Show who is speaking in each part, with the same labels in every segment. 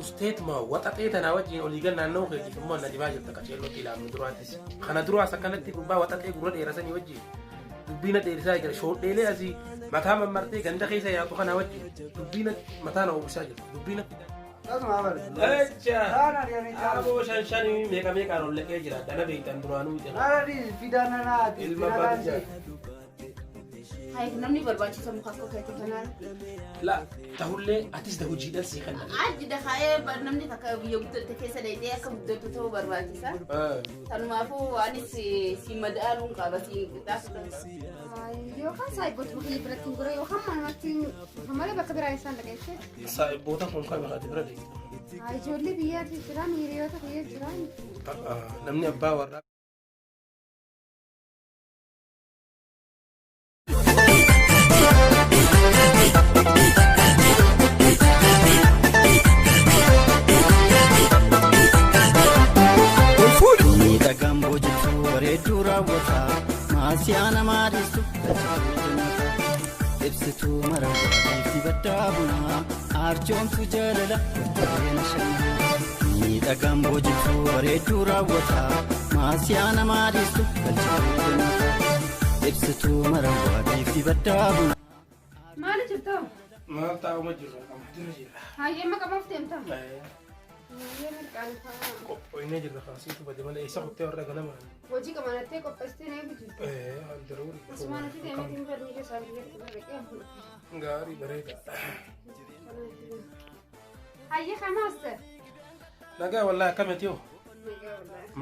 Speaker 1: Usteetuma waxaxee tanaa wajjin olii gad naanna'uu keetiif immoo na dhibaa jirta qaceellootti ilaamu duraatis. Kana duraas akkanatti gurbaa waxaxee gurra dheerasanii wajjin dubbii na dheerisaa jira. Shoodheelee asii mataa mammartee ganda keessa yaatu kana wajjin dubbii na mataa na uwwisaa jirta. Dubbii na fidaa. Echa! Aboo shan shanii meeqa meeqaan ol dhaqee jira. Dana beektan duraanuu jira. Ilma barjaa.
Speaker 2: Hayi namni barbaachisa muka akka keetii kanaan.
Speaker 1: La tahullee atis da hojiidhaan sii kenna.
Speaker 2: Aji dakaa'ee namni takka biyya guddatte keessa dheedhee akka guddattu ta'uu barbaachisa. Kanumaafuu anis si madaaluun qaba si qixxaasuu danda'a.
Speaker 3: Yookaan saayibootuma kiyya biratti hin gura yookaan manumatti hin malee bakka biraa isaan dhaqeesse.
Speaker 1: Saayiboota kun kan ati bira deemtu.
Speaker 3: Ijoollee biyyaatti jiran hiriyoota kiyya jiran.
Speaker 1: Namni abbaa warraa.
Speaker 4: Miidhagaan boojituu bareedduu raawwata maasiyaa namaa dhiistu ibsituu maraa ifti baddaa bunaa arjoomtu jaalala bareena shannaa. Miidhagaan boojituu bareedduu raawwata maasiyaa namaa dhiistu ibsituu maraa ifti baddaa bunaa.
Speaker 3: Maali jirta?
Speaker 1: Maal taa'uma jirra qamadina jirra.
Speaker 3: Hayyee maqamaaf deemta? Hayyee mirqaan fa'aa.
Speaker 1: Qophoinee jirra kaasiitu bade malee eessa kuttee warra ganamaan.
Speaker 3: Hojii qabanattee qopheessitee na eegu jirta.
Speaker 1: Daruuri.
Speaker 3: Asumaan ati deemee hin barnii keessaa biyyatti barreeffame.
Speaker 1: Gaarii bareeda.
Speaker 3: Hayyee kanaas ta'e.
Speaker 1: Nagaa wallaahi akkamiti hoo?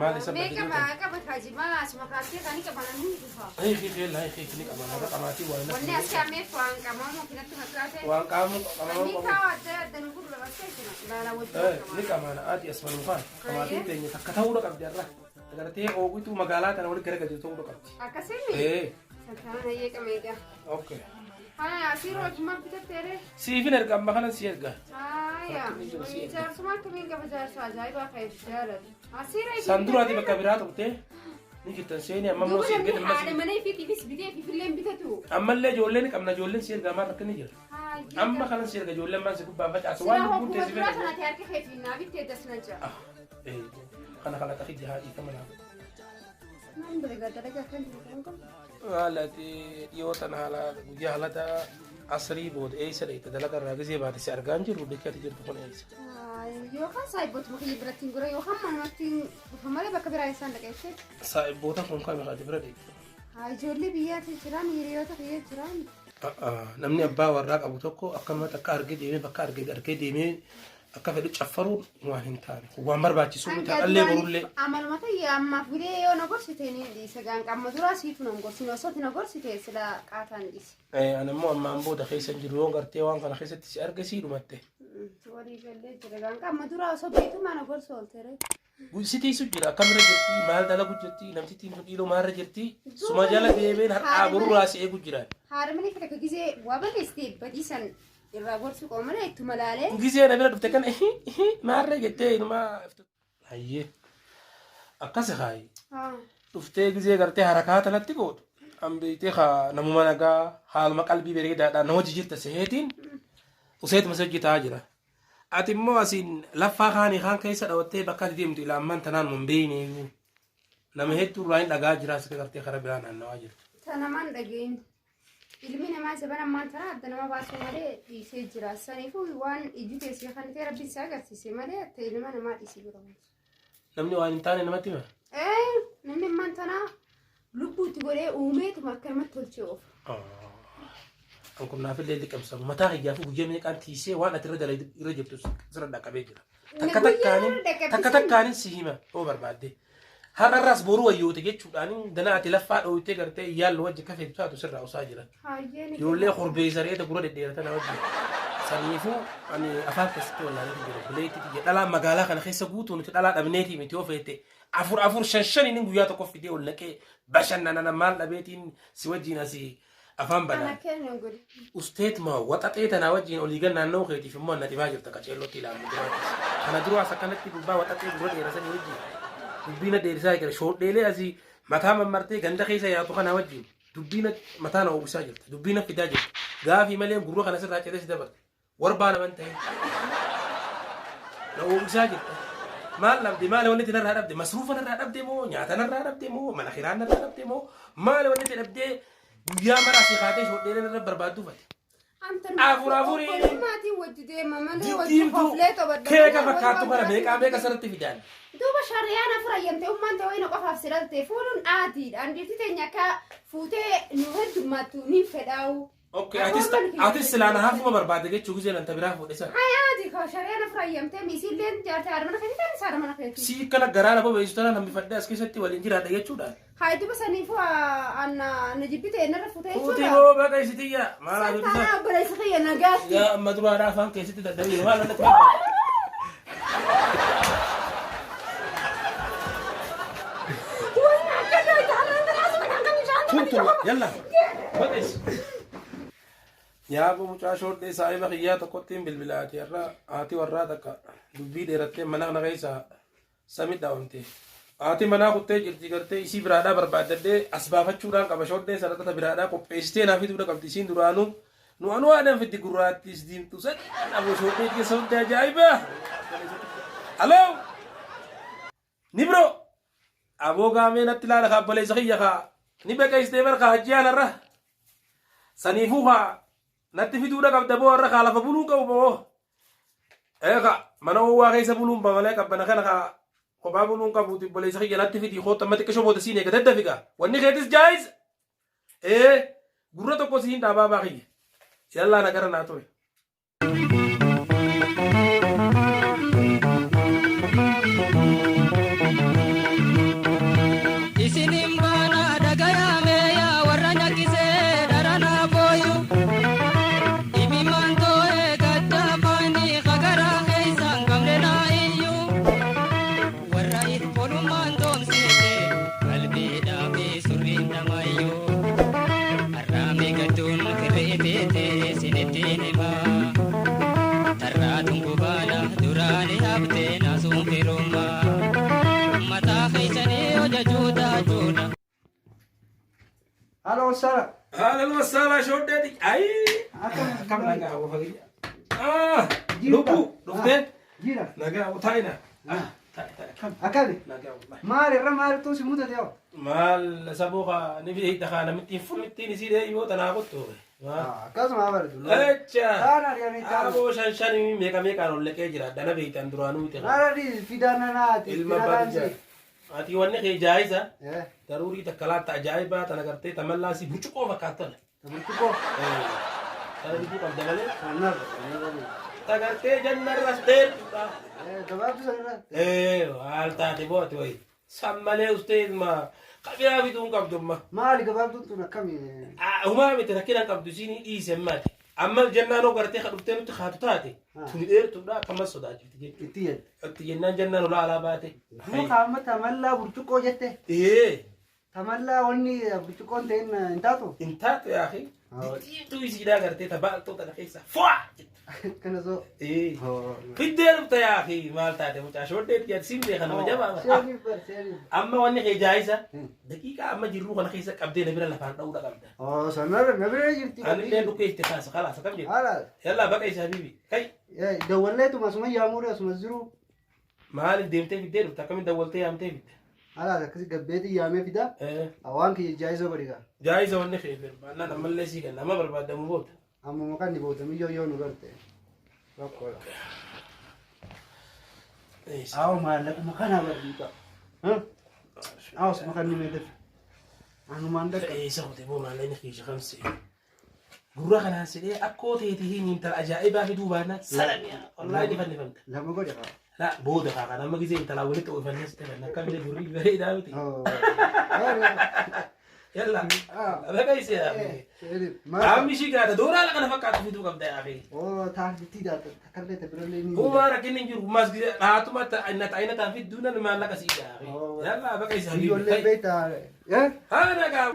Speaker 1: Maal isa
Speaker 3: Meeqa
Speaker 1: badii
Speaker 3: qaba kaajimaa asuma kaasee kan qabananii dhufa.
Speaker 1: Hiiki hiiki hiiki ni qabana har'a qabaatii waan
Speaker 3: Wanni as kaa'ameef waan qabamu kanatti fakkaate.
Speaker 1: waan qaamu qabamuu
Speaker 3: Wanni
Speaker 1: qabu.
Speaker 3: kaa'u adda adda nu gurra bakkee jira. Ilaala wajjin
Speaker 1: Ni qabana ati asuma nu kaan qabaatiin teenya takka ta'uudha qabdi har'a. Agartee oogituu magaalaa tana walitti garagalchu ta'uudha qabdi.
Speaker 3: Akkasii Sakaan hayyee qameegaa.
Speaker 1: Okay.
Speaker 3: Haa asiiroo wajjummaan bitatteere.
Speaker 1: Siifin erga amma kanan si erga.
Speaker 3: Haaya. Jaarsummaa akkamiin qaba jaarsa ajaa'ibaa ka'eef jaalatu. Asiiroo
Speaker 1: San duraati bakka biraa turte ni jirtan seeni amma immoo
Speaker 3: Duuba
Speaker 1: si erga
Speaker 3: namni haadha
Speaker 1: dhimma
Speaker 3: mana ifiitiifis bitee ifillee hin bitatu.
Speaker 1: ammallee ijoollee ni qabna ijoolleen si erga ammaa rakkinni jira. Amma kanan si erga ijoolleen maan si gubbaan facaasu
Speaker 3: Sila
Speaker 1: waan lubbuun
Speaker 3: hokkuma
Speaker 1: teessi
Speaker 3: duraa
Speaker 1: fedhe.
Speaker 3: sanatti harka keetiin naa bittee dasna jira.
Speaker 1: Kana kana tafi jahaa dhiifama naa.
Speaker 3: Naan dalagaa dalagaa kan jiru kan qabu.
Speaker 1: Haala ati dhiyoo tana haala guyyaa haalata asrii booda eessa dheeyta dalaga irraa gizee baate si argaa hin jirru bakki ati jirtu kun eessa.
Speaker 3: Yookaan saayibootuma kiyya biratti hin gura yookaan manumatti hin dhufa malee bakka biraa isaan dhaqeesse.
Speaker 1: Saayiboota kun kami ati bira dheeyta.
Speaker 3: Ijoollee biyyaatti jiran hiriyoota kiyya jiran.
Speaker 1: Namni abbaa warraa qabu tokko akkanumatti akka argee deemee bakka argee argee deemee akka fedhu caffaruun waan hin taane waan barbaachisu miti dhallee borullee.
Speaker 3: Amaluma ta'e ammaaf bilee yoo na gorsite ni dhiisa gaanqamma duraa siitu na gorsine osoo na gorsite sila qaataan dhiise.
Speaker 1: Ani immoo ammaan booda keessa hin jiru yoo gartee waan kana keessatti si arge sii dhumatte.
Speaker 3: Walii gallee jira gaanqamma duraa osoo beektu mana gorsa ooltere.
Speaker 1: Sitii su jira akkamirra jirti maal dalagu jirti namtittiin kun dhiiroo maalirra jirti suma jala deemeen har'aa borurraa si eegu jira.
Speaker 3: Haadha mana fedha ka gizee waa balleessite badiisan irraa gorsuu qaba malee ittuma laalee.
Speaker 1: Gizee na bira dhufte kana maalirra jettee inumaa. Hayyee akkas haayi dhuftee gizee gartee harakaa tanatti gootu an beektee haa namuma nagaa haaluma qalbii bareedaadhaan na hojii jirta seheetiin useetuma si hojjetaa jira. Ati immoo asiin laffaa kaanii kaan keessa dhawattee bakka ati deemtu ilaamman tanaan mun beekne iyyuu. Nama hedduu irraa hin dhagaa jira asirra gartee karaa biraa naannawaa jirtu.
Speaker 3: Tanamaan dhageen. Ilmi namaa jaban ammaan tana adda nama baasuu malee dhiisee jira. Saniifuu waan ijji teessee kan ta'e rabbiin si agarsiise malee ta'e ilma namaa dhiisee jira.
Speaker 1: Namni waan hin taane namatti hima.
Speaker 3: Ee namni ammaan tana lubbuutti godhee uumeetuma akkanumatti tolchee oofa.
Speaker 1: Kan kun naafillee liqimsamu mataa kiyyaa fi guyyaa meeqaan tiisee waan ati irra dalagdu irra jirtu sirra dhaqqabee jira. Takka takkaanin takka takkaanin si hima yoo barbaadde. Har'arraas boruu wayyoote jechuudhaan danaa ati laffaa dhooytee gartee iyyaallu wajji akka feetu taatu sirraa usaa jira. Ijoollee korbeessa reeta gurra dhedheeratan wajji. Saniifuu ani afaan keessatti wallaalee jira. Buleetti tiyya dhalaan magaalaa kana keessa guutuu nuti dhalaa dhabneetii miti yoo feete afur afur shan shan inni guyyaa tokko fidee ol naqee bashannanana maal dhabeetiin si wajjin asii afaan banaa. Usteetuma waxaxee tanaa wajjin olii gad naanna'uu keetiif immoo na dhibaa jirta qaceellootti ilaamu duraatis. Kana duraas akkanatti gurbaa waxaxee gurra dheerasanii wajjin dubbii na dheerisaa jira. Shoodheelee asii mataa mammartee ganda keessa yaatu kana wajjin dubbii na mataa na uwwisaa jirta. Dubbii na fidaa jirta. Gaafii malee gurra kana sirraa ciree si dabarta. Warbaa naman ta'in. Na uwwisaa jirta. Maal dhabde maali wanni itti narraa dhabde masruufa narraa dhabde moo nyaata narraa dhabde moo mana kiraa narraa dhabde moo maali wanni itti dhabdee guyyaa mara asii kaatee shodhee narra barbaaddu fate. Afur afurii.
Speaker 3: Obbolumaatiin wajji deema malee wajji
Speaker 1: Diddiimtuu
Speaker 3: koflee taphadha.
Speaker 1: keeka fakkaattu kana meeqaa meeqa sarratti fidaan.
Speaker 3: Duuba shariyaan afur ayyamtee ummaan ta'ee na qofaaf si dhalte fuudhuun aadiidha. Andiirti teenya akka fuutee nu heddummaattu ni fedhaa'u.
Speaker 1: Okay, atis atis silaa na hafuma barbaadde jechuu gizee lanta biraa fuudhe sana.
Speaker 3: Hayaati ka shariyaan afur ayyamtee miisiilleen jaartee haadha mana keetii ta'an saadha mana keetii.
Speaker 1: Si kana garaa na bobeessu tana hambifadhee as keessatti waliin jiraadha jechuudha.
Speaker 3: Hayi duba saniifuu anna na jibbite narra fuutee
Speaker 1: Fuutii
Speaker 3: jechuudha.
Speaker 1: boo baqa isitiyya maal haa
Speaker 3: Santaanaa
Speaker 1: jedhu
Speaker 3: obboleessa kiyya nagaatti.
Speaker 1: yaa amma duraadhaa afaan keessatti dadhabee maal natti barbaadde. Tuntuma yalla baqa isi. Yaaboo mucaa shoodhee saahiba kiyyaa tokkottiin bilbilaati har'a haati warraa takka dubbii dheerattee mana kana keessaa sami dhaawamte. Haati manaa kuttee jirti gartee isii biraadhaa barbaaddadhee as baafachuudhaan qaba shoodhee sanatata biraadhaa qopheessitee naa fiduudha qabdi isiin duraanuu nu anuu aadaan fiddi gurraattis diimtuu sadii aboo shoodhee keessa hundi ajaa'ibaa. Aloo! Ni biroo! Aboo gaamee natti ilaala kaa obboleessa kiyya kaa ni baqeessitee bar kaa hajjiyaan har'a. Saniifuu kaa natti fiduudha qabda boo har'a kaa lafa buluu qabu boo. Eega mana owwaa keessa buluun ba malee qabbana kana kaa kophaa buluun qabuuti obboleessa kiyya natti fidii kootta amma xiqqishoo booda siin eega daddafi gaa. Wanni keetis jaayis. Ee gurra tokko siin dhaabaa baa kiyya. Yallaa nagara naa ture.
Speaker 5: Isinin baana dhagayame yaa warra nyakkisee dharanaa booyu. Imimmaan too'ee gaddaa faani hagaraa keessaan gamne naa iyyuu. Warra ilfoolummaan toomsite qalbiidhaa fi surriin namayyuu. Har'aame gadduun kirrii teete sinittiin himaa. Tarraatuun kubaala duraanii haftee naasuun firummaa. Mataa keessanii hojjechuu taachuudha.
Speaker 6: Halo, Sara.
Speaker 1: Haala wasaala shoodhee ayi.
Speaker 6: Akkam
Speaker 1: Nagaa hawwa fakkii. Ah lubbuu dhuftee
Speaker 6: Jira.
Speaker 1: nagaa taa'ina. Taa'e taa'e.
Speaker 6: Akkami?
Speaker 1: Nagaa wallahi.
Speaker 6: Maal irra maaltu si mudate yoo?
Speaker 1: Maal saboo kaa ni fi kaa namittiin fulmittiin isii dhee yoo tanaa kottu.
Speaker 6: Akkasuma baratu.
Speaker 1: Echa.
Speaker 6: Kaan ari'anii taa'u.
Speaker 1: Aboo shan shan meeqa meeqaan ol leqee jira. Dana beektan duraanuu miti.
Speaker 6: Maal fidana naati.
Speaker 1: Ilma barja. Ati wanni kee jaayisa. Daruurii takka laatta ajaa'ibaa tana gartee tamallaasii burcuqqoo fakkaattan.
Speaker 6: Burcuqqoo.
Speaker 1: Tana bituu qabda malee.
Speaker 6: Kanarra.
Speaker 1: Tagartee jannarras dheertuudha.
Speaker 6: Gabaabdu sanarra.
Speaker 1: Maal taate boo ati wayi. San malee ustee ilma qabiraa bituu hin qabdu amma.
Speaker 6: Maali gabaabduun tun akkami?
Speaker 1: Humaa miti rakkina hin qabdu isiin dhiise ammaati. Amma jennaan hoo gartee ka dhuftee nutti kaatu taate tuni dheertuudha akkamas sodaachifti jechuudha.
Speaker 6: Itti jedhe.
Speaker 1: Itti jennaan jennaan ulaa alaa baate.
Speaker 6: Duuka amma tamallaa burcuqqoo jette.
Speaker 1: Ee
Speaker 6: Tamallaa wanni burcuqqoon ta'in hin taatu?
Speaker 1: hin taatu yaafi. Diddiimtuu isiidhaa gartee tabaaltoo tana keessa fo'a jettu.
Speaker 6: Kana soo.
Speaker 1: Ee fiddee dhufta yaafi maal taate mucaa shoodhee dhiyaate siin beeka nama jabaa.
Speaker 6: Seeniif bar seeniif.
Speaker 1: Amma wanni kee jaayisa daqiiqaa amma jirruu kana keessa qabdee na bira lafaan dha'uudha qabda.
Speaker 6: Oo sanarra na bira jirti.
Speaker 1: Ani illee dhukkee itti kaasa kalaas akkam jedhu.
Speaker 6: Haala.
Speaker 1: Yallaa baqa isa habiibi. Kai
Speaker 6: Dawwalleetuma asuma yaamuudha asuma jiru.
Speaker 1: maaliif deemtee fiddee dhufta akkamiin dawwaltee yaamtee fidde?
Speaker 6: Haala akkasii gabbeetii yaamee fida. Waan kiyya jaayisa godhi gaa.
Speaker 1: Jaayisa wanni kee barbaannaan ammallee sii kenna amma barbaadamu booda.
Speaker 6: Amma maqaan ni booda miyyoo yoo nu garte. Rakkoodha. Awo maallaquma kana barbiita. Awo suma kan ni meeteef. Anumaan dhaqqa.
Speaker 1: Eessa kute boo maallaqni kiisha kamsi. Gurra kanaan sidhee akkoo teetii hin intala ajaa'ibaa fiduu baannaan salamiyaa. Wallaahi ni fannifamta.
Speaker 6: Lama godhe kaa.
Speaker 1: La booda kaa kan amma gisee intalaa walitti oofannee sitti fanna akkamillee gurri bareedaa miti. Yalla. Baqa isee yaa. Qaamni ishii gaata doolaara kana fakkaatu fiduu qabda yaa akhi.
Speaker 6: Oo taarbitii daata takkallee tabirallee ni.
Speaker 1: Humaa rakkinni hin jiru humaas gisee dhaatuma na ta'ina taan fidduu nan maallaqa sii yaa akhi. Yalla baqa isee habiibi.
Speaker 6: Ijoollee beektaa.
Speaker 1: Haana gaa.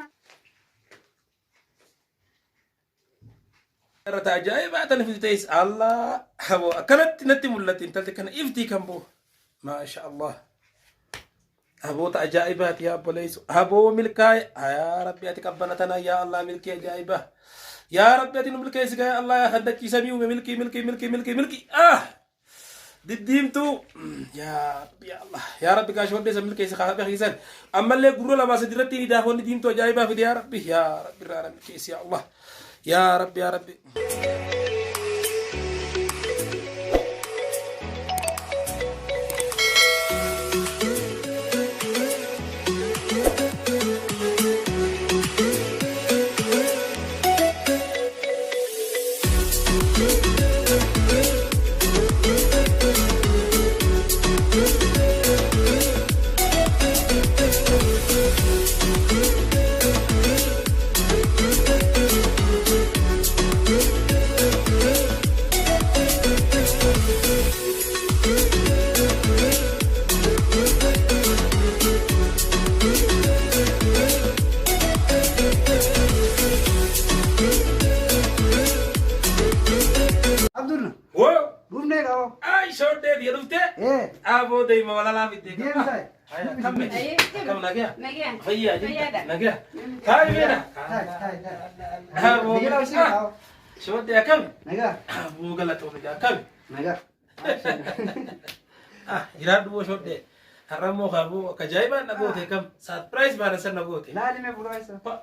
Speaker 1: Irra ajaa'ibaa tana fidu ta'es Allah haboo akkanatti natti mul'atti intalti kana iftii kan boo. Maasha Allah. Aboota ajaa'ibaati yaa obboleessu. Aboo milkaa'e. Yaa Rabbi ati qabbana tana yaa Allah milkii ajaa'ibaa. Yaa Rabbi ati nu milkeessi yaa Allah yaa haddachiisa mi'uume milkii milkii milkii milkii milkii. Ah! Diddiimtuu yaa Rabbi yaa Allah yaa Rabbi kaa shoddee san milkeessi kaa haphee kiisan ammallee gurra lamaa sadi irratti ni daafonni diimtuu ajaa'ibaa fide yaa Rabbi yaa Rabbi irraa na milkeessi yaa Allah yaa Rabbi yaa Rabbi.
Speaker 6: Abdulna,
Speaker 1: Woo!
Speaker 6: dhufnee qaba.
Speaker 1: Ay shoddee biyya dhuftee?
Speaker 6: Ee,
Speaker 1: Aboo deema walalaa fiddee.
Speaker 6: deemsa.
Speaker 1: Akkam
Speaker 2: Ayyee,
Speaker 1: akkam nagaya?
Speaker 2: Nagaya.
Speaker 1: Fayyaa jirta?
Speaker 2: Fayyaadha.
Speaker 1: Nagaya. Taa'ii meedha?
Speaker 6: Taai, taai, taai.
Speaker 1: Aboo.
Speaker 6: Nagaya usii qaba.
Speaker 1: Shoddee akkam?
Speaker 6: Nagaa,
Speaker 1: Aboo galatoomii akkam?
Speaker 6: nagaa.
Speaker 1: Ah, jiraadhu boo shoddee. Har'a immoo kaaboo akka ajaa'ibaan na goote kam? Sarpiraayiz baana san na goote.
Speaker 6: Laali mee fuula isa.
Speaker 1: Pa.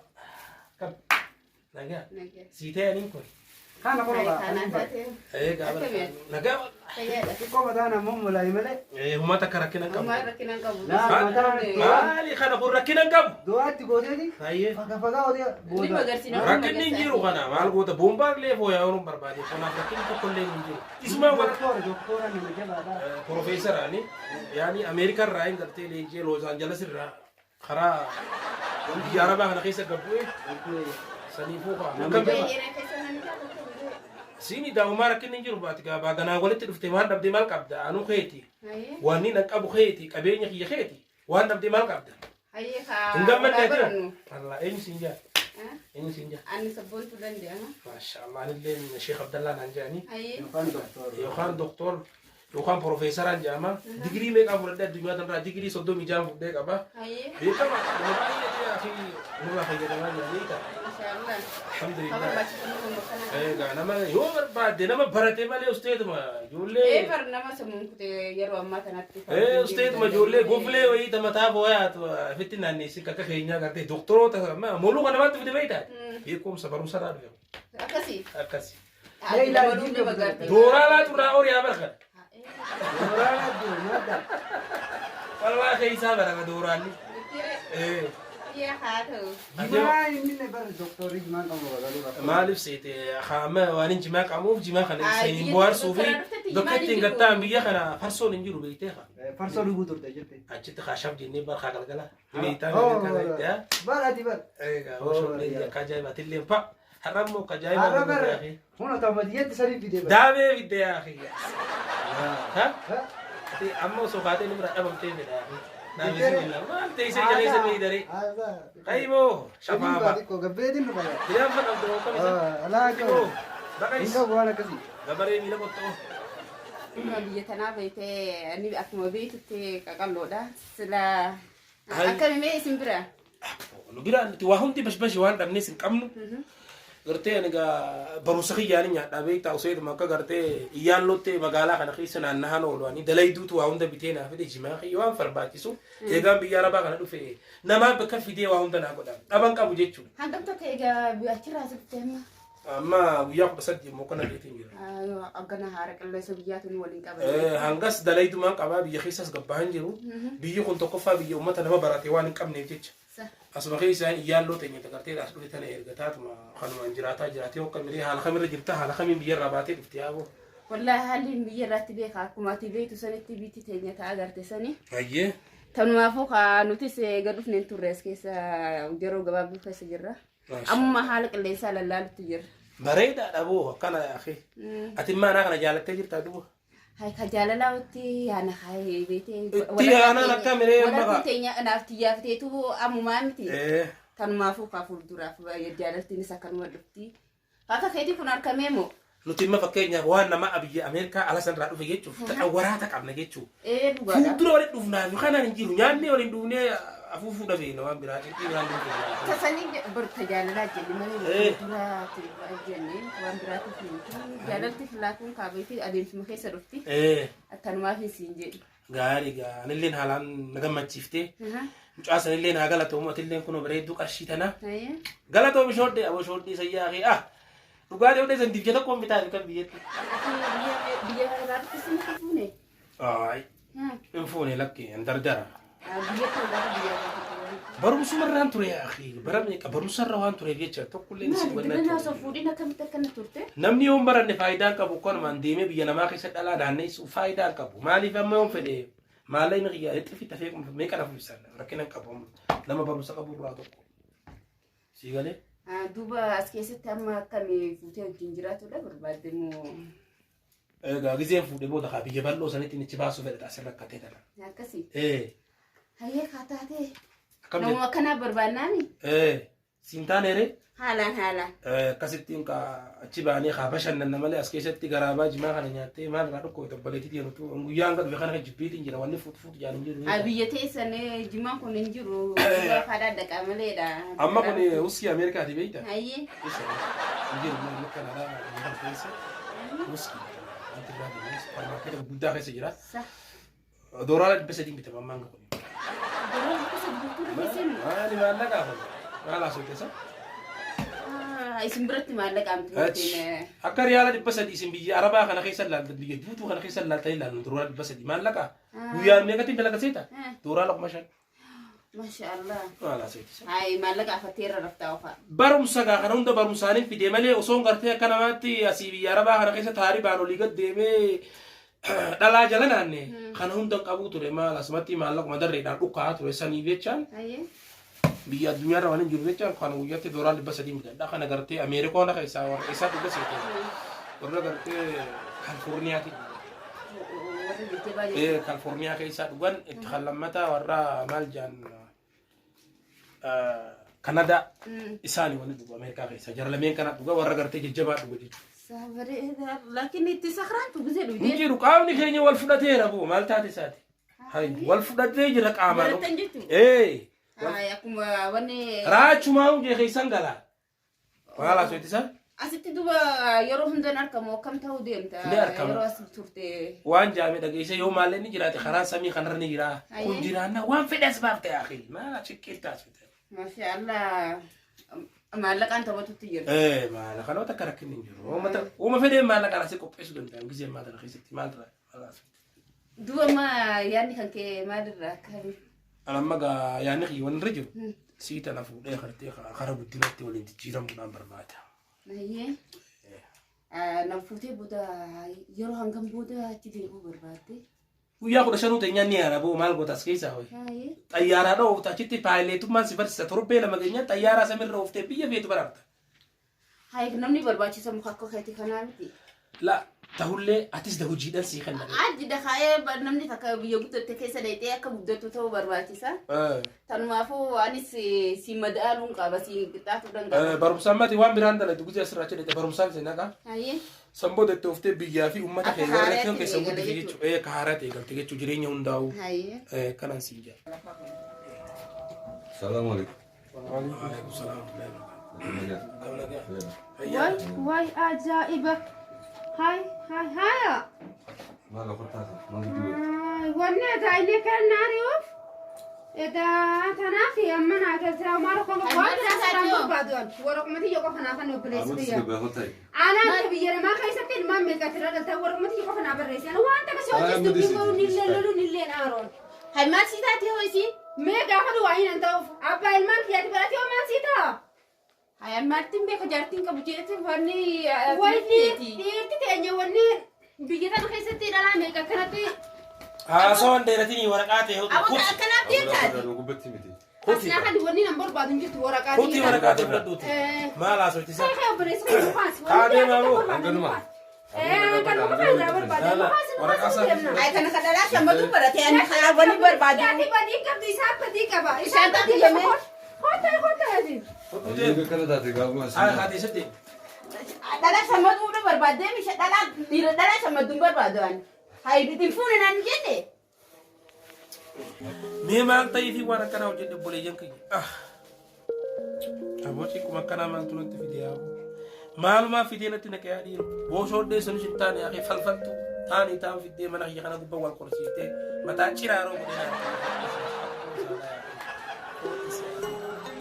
Speaker 1: Kam? Nagaa.
Speaker 2: Nagaya.
Speaker 1: Sii ta'e aniin kun.
Speaker 6: Kana qofa
Speaker 2: Hayi,
Speaker 6: qaba.
Speaker 2: kanaa taate.
Speaker 1: Ee gaaba.
Speaker 2: Akkami?
Speaker 1: Nagaa.
Speaker 2: Fayyaadha.
Speaker 6: Xiqqoo mataan ammoo mulaayi malee.
Speaker 1: Ee humata akka rakkina hin
Speaker 2: Ammaa
Speaker 1: qabu.
Speaker 2: rakkina hin qabu.
Speaker 6: Laa, mataan
Speaker 1: Maali kana kun rakkina hin qabu?
Speaker 6: du'aatti gooteeti.
Speaker 1: Hayyee.
Speaker 6: Faga fagaa odee
Speaker 2: Ni
Speaker 6: booda.
Speaker 2: magarsina.
Speaker 1: Rakkinni hin jiru kana maal goota boombaan illee fooyya'aa yoo barbaade kanaaf rakkinni tokko illee hin jiru. Isumaa wal
Speaker 6: Doktora, doktora nama jabaadha.
Speaker 1: Profeesaraani yaani Ameerikaa irraa hin galtee leenjii Los Angeles irraa karaa biyya Arabaa kana keessa gad bu'ee saniifuu kaa.
Speaker 6: Nama jabaa.
Speaker 1: Siini daa'umaa rakkinni hin jiru baati gaabaa ganaa walitti dhufte waan dhabde maal qabda anuu keeti
Speaker 2: Hayyee.
Speaker 1: waan inni qabu keeti qabeenya kiyya keeti waan dhabde maal qabda.
Speaker 2: Hayyee kaa.
Speaker 1: Hin gammadne
Speaker 2: walaa
Speaker 1: jira.
Speaker 2: barannu.
Speaker 1: Allah eenyu siin jaa
Speaker 2: Ah,
Speaker 1: eenyu siin jaa.
Speaker 2: Ani sabboontuu danda'a.
Speaker 1: Maasha Allah anillee Sheekh Abdallah naan jedhanii.
Speaker 2: Hayyee.
Speaker 6: Yookaan doktora.
Speaker 1: yookaan doktor yookaan profeesaraan jedhama. Digirii meeqaa fudhadhee addunyaa tanarraa digirii 36 fudhee qaba.
Speaker 2: Hayyee.
Speaker 1: Beekama nama baay'ee fi nurraa fayyadamaa jira beekta.
Speaker 2: Mashaallah.
Speaker 1: Alhamdulillah.
Speaker 2: Ka barbaachisu nu kana.
Speaker 1: Egaa nama yoo barbaadde nama barate malee usteetuma
Speaker 2: Ee
Speaker 1: ijoollee.
Speaker 2: bar nama sammuun kutee yeroo ammaa kanatti.
Speaker 1: Ee usteetuma ijoollee goflee wayii ta mataa booyaatu ofitti naanneessi akka keenyaa gartee doktoroota moluu kana namaatti fide beektaa? Beekumsa barumsa irraa dhufe
Speaker 2: Akkasii.
Speaker 1: akkasi.
Speaker 6: Mee ilaali
Speaker 2: Dabaluu
Speaker 6: jiidha
Speaker 2: nama gartee.
Speaker 1: Dooraa laatu irraa horiyaa barkan.
Speaker 6: Dooraa doomaa
Speaker 1: Walwaa keessaa barama dooraalli. Ee.
Speaker 2: Yaa haa ta'u.
Speaker 6: Jimaa inni ne bara doktorri jimaa qabu bagaluu qaba.
Speaker 1: Maaliif seete haama waan hin jimaa qabuuf jimaa kana
Speaker 2: Aa,
Speaker 1: iseen
Speaker 2: biyya
Speaker 1: bohaarsuu fi
Speaker 2: tokko dhuftetti
Speaker 1: bakka
Speaker 2: jimaan
Speaker 1: ittiin
Speaker 2: hin jiru.
Speaker 1: gattaan biyya kana farsoon hin jiru beektee haa.
Speaker 6: Farsoo dhuguu turte jette.
Speaker 1: Achitti kaashaaf jennee barkaa galgala. Meetaa
Speaker 6: Oh,
Speaker 1: meetaa
Speaker 6: Bara ati bara.
Speaker 1: Egaa osoo akka ajaa'ibaatti pa har'a immoo akka
Speaker 6: Har'a
Speaker 1: ajaa'ibaa
Speaker 6: bara. Kun ta'u badiyyatti sanii fide bara.
Speaker 1: Daabee fidde yaa kiyya. Ha?
Speaker 6: Ha?
Speaker 1: Ati amma osoo kaatee inni bira dhabamtee fedha yaa kiyya. Naaf maal teessee jaleessa miidharee.
Speaker 6: Haasaa.
Speaker 1: Qayimoo shafaaba.
Speaker 6: Xiqqoo gabbeetiin dhufa.
Speaker 1: Hidhaan fadhamte hoo kamisa.
Speaker 6: Alaa qabu.
Speaker 1: Baqayis.
Speaker 6: Hin qabu waan akkasii.
Speaker 1: Gabaree miila qottoo.
Speaker 2: Dhuma biyya tanaa beektee ani akkuma beektutti qaqalloodha. Sila
Speaker 1: Hayi.
Speaker 2: akkami mee isin bira?
Speaker 1: Nu bira nuti waa hundi bashbashi waan dhabnes hin qabnu. Gartee ani egaa barumsa kiyyaanii nyaadhaa beektaa useetuma akka gartee iyyaallottee magaalaa kana keessa naannahan oolu ani dalayduutu waa hunda bitee naa fide jimaa kiyya waan barbaachisu eegaan biyya arabaa kana dhufe namaa bakka fidee waa hunda naa godha dhaban qabu jechuudha.
Speaker 2: Hangam tokko egaa achirraa asitti amma
Speaker 1: Amma guyyaa 18 immoo kana beetiin jira.
Speaker 2: Hoggana haara qilleensa biyyaatu nu waliin qaban.
Speaker 1: Hangas dalaydumaan qabaa biyya keessas gabbaa hin jiru. Biyyi kun tokkoffaa biyya uummata nama barate waan hin qabneef jecha. Asuma keessa iyyaalloo teenya tagartee as dhufe tana erga taatuma kanumaan jiraataa jiraatee hokka miree haala kamirra jirta haala kamiin biyyarraa baatee dhufte yaaboo.
Speaker 2: Wallaahi haalli biyya irratti beeka akkuma ati beektu sanitti biitti teenya ta'a agarte sani.
Speaker 1: Hayyee.
Speaker 2: Tanumaafuu kaa nutis gad dhufneen turre as keessa yeroo gabaabduu keessa jirra. Amma haala qilleensaa lallaalutti jirra.
Speaker 1: Bareedaadha boo akkana yaaqee. Ati maanaa kana jaalattee jirtaa duuba?
Speaker 2: Hay ka jaalalaatti yaana hay beetee.
Speaker 1: Itti yaanaan akka miree amma
Speaker 2: Walakkuun teenya naaf xiyyaafteetu ammumaa miti.
Speaker 1: Ee.
Speaker 2: Tanumaafuu kaa fuulduraaf jaalaltiinis akkanuma dhufti. Akka keetii kun harkamee moo?
Speaker 1: Nuti imma fakkeenyaaf waan nama biyya Ameerikaa ala sanarraa dhufe jechuuf waraata qabna jechuudha.
Speaker 2: Ee dhugaadha.
Speaker 1: Fuuldura waliin dhufnaa fi kanaan hin jiru nyaanni waliin dhufnee afuufuu dhabee waan biraa cinqii biraan dhufne.
Speaker 2: Tasanii barta jaalalaa jenne malee fuulduraatti jenne waan biraatiif miti. Jaalalti filaakuun kaabee fi adeemsuma keessa dhufti. Akkanumaaf hin siin jedhu.
Speaker 1: Gaarii gaa anilleen haalaan na gammachiiftee mucaa sanillee naa galatoomu atilleen kunoo bareedduu qarshii tana. Galatoomi shooddee aboo shooddee sayyaa kee ah dhugaatii hodhee san dibja tokkoon bitaa fi kan biyyatti.
Speaker 2: Biyya irraa dhufte sinatti fuune.
Speaker 1: Ayi hin fuune lakki hin dardara.
Speaker 2: Biyya kan gaafa biyya irraa dhufte.
Speaker 1: Barumsumarraan ture yaa akhi bara meeqa barumsarra waan tureef jecha tokkollee si
Speaker 2: Maali
Speaker 1: wannaa
Speaker 2: dibannaa
Speaker 1: ture.
Speaker 2: osoo fuudhin akkamitti akkana turte?
Speaker 1: Namni yoon baranne faayidaa hin qabu kanumaan deemee biyya namaa keessa dhalaa naanneessu faayidaa hin qabu. Maaliif amma yoon fedhe maallaqni kiyya itti tafee meeqa na fufisan rakkina hin qabu nama barumsa qabu irraa tokko. Sii galee?
Speaker 2: Duuba as keessatti amma akkamii fuutee wajjin jiraatudha barbaadde moo
Speaker 1: Egaa gizeen fuudhee booda kaa biyya bal'oo sanitti inni achi baasuu fedha asirra rakkatee tana.
Speaker 2: akkasii?
Speaker 1: Ee
Speaker 2: Hayyee kaa taatee.
Speaker 1: akkam
Speaker 2: Namuma
Speaker 1: jettu?
Speaker 2: akkanaa barbaannaani?
Speaker 1: Ee siin taaneere?
Speaker 2: Haalaan haalaan.
Speaker 1: Akkasittiin kaa achi baanee kaa bashannanna malee as keessatti garaabaa jimaa kana nyaattee maal irraa dhukkoo obboleettii deemtu guyyaan gad dhufe kana kan jibbiitiin jira wanni fuutu fuutu jaan hin jiru.
Speaker 2: Biyya teessan jimaan kun hin jiru. Dhugaa faadhaa dhaqaa maleedha.
Speaker 1: Amma kun wuskii Ameerikaati beektaa?
Speaker 2: Hayyee.
Speaker 1: Isa hin jiru maal akka alaa biyya kana keessa wuskii wanti biraa kun suuparmaarkeeta guddaa keessa jira.
Speaker 2: Sa.
Speaker 1: Doolaara 300 bitama ammaan kun.
Speaker 2: Doolaara 300 gurguruu keessan.
Speaker 1: Maali maallaqa hafa? Maal haasofte isa?
Speaker 2: Isin biratti maallaqa miti.
Speaker 1: Akka riyaala 300 isin biyya Arabaa kana keessa ilaaltan biyya guutuu kana keessa ilaaltanii ilaaltan doolaara 300 maallaqa guyyaan meeqatti dalaga seeta? Doolaara 5,000.
Speaker 2: Masha Allah.
Speaker 1: Maal haasofte isa?
Speaker 2: Hayi maallaqa afatteerra raftaa ofa.
Speaker 1: Barumsa gaa kana hunda barumsaaniin fide malee osoo gartee akka namaatti asii biyya Arabaa kana keessa taaribaan olii gad deemee dhalaa jala naanne kana hunda qabuu ture maal asumatti maallaquma darreedhaan dhukkaa ture saniif jechaan biyya addunyaarra waan hin jiru jechaan kan guyyaatti doolaara 300 bitadha kana gartee Ameerikoona keessaa warra isaa dhuga seete warra gartee Kaalifoorniyaati.
Speaker 2: Warra jajjabaa jechuudha.
Speaker 1: Kaalifoorniyaa keessaa dhugan itti kan lammataa warra maal jaan Kanadaa isaani wanni dhugu Ameerikaa keessa jara lameen kana dhuga warra gartee jajjabaa dhuga jechuudha.
Speaker 2: Sabareeda laakiin itti sakraantu gisee
Speaker 1: Hin
Speaker 2: dhugdee.
Speaker 1: jiru qaamni keenya wal fudhateera boo maal taate isaati. Hayi wal fudhatee jira qaamaan.
Speaker 2: Barattan jechuudha.
Speaker 1: Ee
Speaker 2: Hayi akkuma wanni.
Speaker 1: raachumaa hundee keessan gala. Maal haasofti isaa?
Speaker 2: Asitti duuba yeroo hundaan argamu akkam ta'uu deemta.
Speaker 1: Ni argama.
Speaker 2: Yeroo as turte.
Speaker 1: Waan jaame dhageesse yoo maallee ni jiraate karaan samii kanarra ni jira. Kun
Speaker 2: Ayyee.
Speaker 1: jiraannaa waan fedhe as baafte akhi. Maal chiqqee taasifte.
Speaker 2: Masha Allah. Maallaqaan taphatutti jira.
Speaker 1: Ee maala kanoota akka rakkinni hin jiru. Uuma fedheen maallaqa asii qopheessuu danda'an gisee maal tana keessatti maal tana maal haasofte.
Speaker 2: Duuba ma yaadni kan kee maalirraa akkami?
Speaker 1: Anamma gaa yaadni kiyya wanni irra jiru sii tana fuudhee gartee kara guddinatti waliin jijjiiramuudhaan barbaada.
Speaker 2: Ayyee. Nam fuutee booda yeroo hangam booda achi deemuu barbaadde?
Speaker 1: Guyyaa 15 teenyaan ni yaala boo maal goota as keessaa hoyi.
Speaker 2: Ayyee.
Speaker 1: Xayyaaraa dhoofta achitti paayileetummaan si barsiisa torbee lama keenyaan xayyaaraa samirra ooftee biyya feetu baraarta.
Speaker 2: Hayi namni barbaachisa muka akka keetii kanaa miti.
Speaker 1: La tahullee atis da hojiidhaan sii kenna.
Speaker 2: Aji dakaa'ee namni takka biyya guddatte keessa dheedhee akka guddattu ta'uu barbaachisa. Tanumaafuu anis si madaaluun qaba si qixxaatuu danda'a.
Speaker 1: Barumsaan mati waan biraan dalagdu guzee asirraa achi dheedhe barumsaan si naqa.
Speaker 2: Hayyee.
Speaker 1: San booda itti ooftee biyyaa fi uummata
Speaker 2: Akka
Speaker 1: kee warra
Speaker 2: haaraatti
Speaker 1: kan keessa
Speaker 2: eegale
Speaker 1: guddise
Speaker 2: jechuudha.
Speaker 1: jechuudha. Akka haaraatti eegalte jechuudha jireenya hundaa'u.
Speaker 2: Hayyee.
Speaker 1: Kanan siin jaa.
Speaker 7: Salaamu alaikum.
Speaker 1: Waalaikum salaam.
Speaker 3: Waay waay ajaa'iba. Haay haay haaya.
Speaker 7: Maal afur taate? Maal gidduu?
Speaker 3: Wanni edaa inni kan naari'uuf edaa tanaaf amma naa galchee maal qofa waan biraa saraan barbaadu an waraqumati yoo qofa naa kan obboleessi
Speaker 7: Amantii
Speaker 3: biyya.
Speaker 7: gabbaa hotaa'e.
Speaker 3: Anaan ka biyya namaa keessatti ilmaan meeqatti irra dhaltaa waraqumati yoo qofa naa barreessi. Ani waan takka si hojjetu dubbiin godhu illee loluun illee aaroon.
Speaker 2: Hayi maal sii taate hoo isii?
Speaker 3: Mee gaafa du'aa hin ta'uuf abbaa ilmaan kiyyaatti barate yoo maal sii ta'a?
Speaker 2: Hayi maaltiin beeka jaartiin qabu jeetti wanni.
Speaker 3: Wanni dhiirti teenya wanni biyya tana keessatti dhalaa meeqa akkanatti
Speaker 1: Haasawaan dheeratiin waraqaa ta'e
Speaker 2: Abota akkanaaf deemtaati.
Speaker 7: Gubbatti miti.
Speaker 3: asnaa kan wanni nan barbaadu hin jirtu waraqaa
Speaker 1: Kuti waraqaa ta'e fudhadhuuti. Maal haasofti isaa?
Speaker 3: Kai obboleessi kee mukaas.
Speaker 1: Kaadee maamuu.
Speaker 7: Hanganuma.
Speaker 3: Hanganuma kan irraa barbaade. Mukaas
Speaker 1: Waraqaa
Speaker 3: mukaas
Speaker 1: isaa
Speaker 3: deemna.
Speaker 2: Hayi kana kan dhalaa shammatu barate ani karaa wanni barbaadu.
Speaker 3: Yaati badii qabdi isaan badii qaba.
Speaker 2: Isaan
Speaker 3: badii
Speaker 2: badii
Speaker 3: qaba. Kottaa kottaa yaati.
Speaker 7: Eega kana taate gaafuma
Speaker 1: Haati isatti.
Speaker 2: Dhalaa shammaduudha barbaaddee misha dhalaa dhiira dhalaa shammadduun barbaadu ani. Hayi fuune naan jenne.
Speaker 1: Mee maal ta'eefi waan akkanaa hojjedhe obboleeyyan kiyya? Ah. Aboo xiqquma akkanaa maaltu natti fide yaa aboo? Maalumaa fidee natti naqee yaa dhiiru? Booshoodhee sanis hin taane yaa falfaltu taanii taan fiddee mana kiyya kana gubbaa wal qorsiiftee mataa ciraaroo godhee naa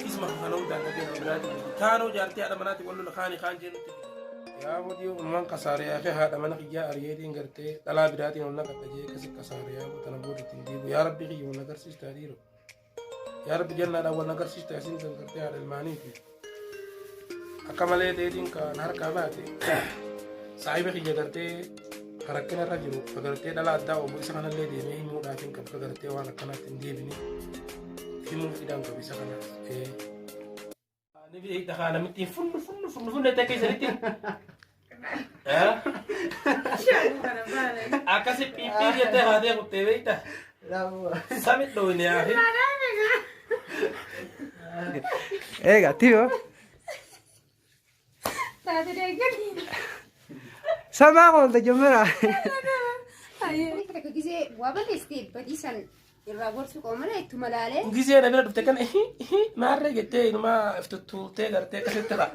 Speaker 1: Isma kana hundaan dhagee nama biraatiin miti. Taanoo jaartii haadha manaati wal lola kaanii kaan jeenutti fide. Yaa bodii uumamaan kasaaree yaa haadha mana kiyyaa ariyeetiin gartee dhalaa biraatiin ol naqadha jee akkasi kasaaree yaa tana booda ittiin deebi'u. Yaa rabbi kiyya wal agarsiistaa dhiiroo. Yaa rabbi jannaadhaan wal agarsiista isin kan gartee haadha ilmaaniiti. Akka malee ta'eetiin kan harkaa baate saahiba kiyya gartee rakkina irra jiru ka gartee dhala addaa obbo isa kanallee deemee himuudhaaf hin qabu ka gartee waan akkanaatti hin deebine himuuf hidhaan qabu isa kanaas. Ni beekta kaa namittiin funnu funnu funnu funnu jettee keessanitti. Akkasi piippii jettee haatee kuttee beekta. Sami dhooyne yaafi.
Speaker 6: Eega tiyoo.
Speaker 3: Taate deeggani.
Speaker 6: Samaa qoolta jemmera.
Speaker 3: Takka gisee waa balleessite badii san irraa gorsuu qaba malee ittuma laalee.
Speaker 1: Gisee na bira dhufte kana maarree jettee inumaa iftuttuultee gartee akkasitti ta'a.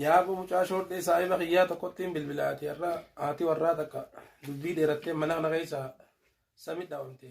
Speaker 1: Yaaboo mucaa shoodhee saahiba kiyyaa tokkottiin bilbilaati har'a haati warraa takka dubbii dheerattee mana kana keessa sami dhaawamte.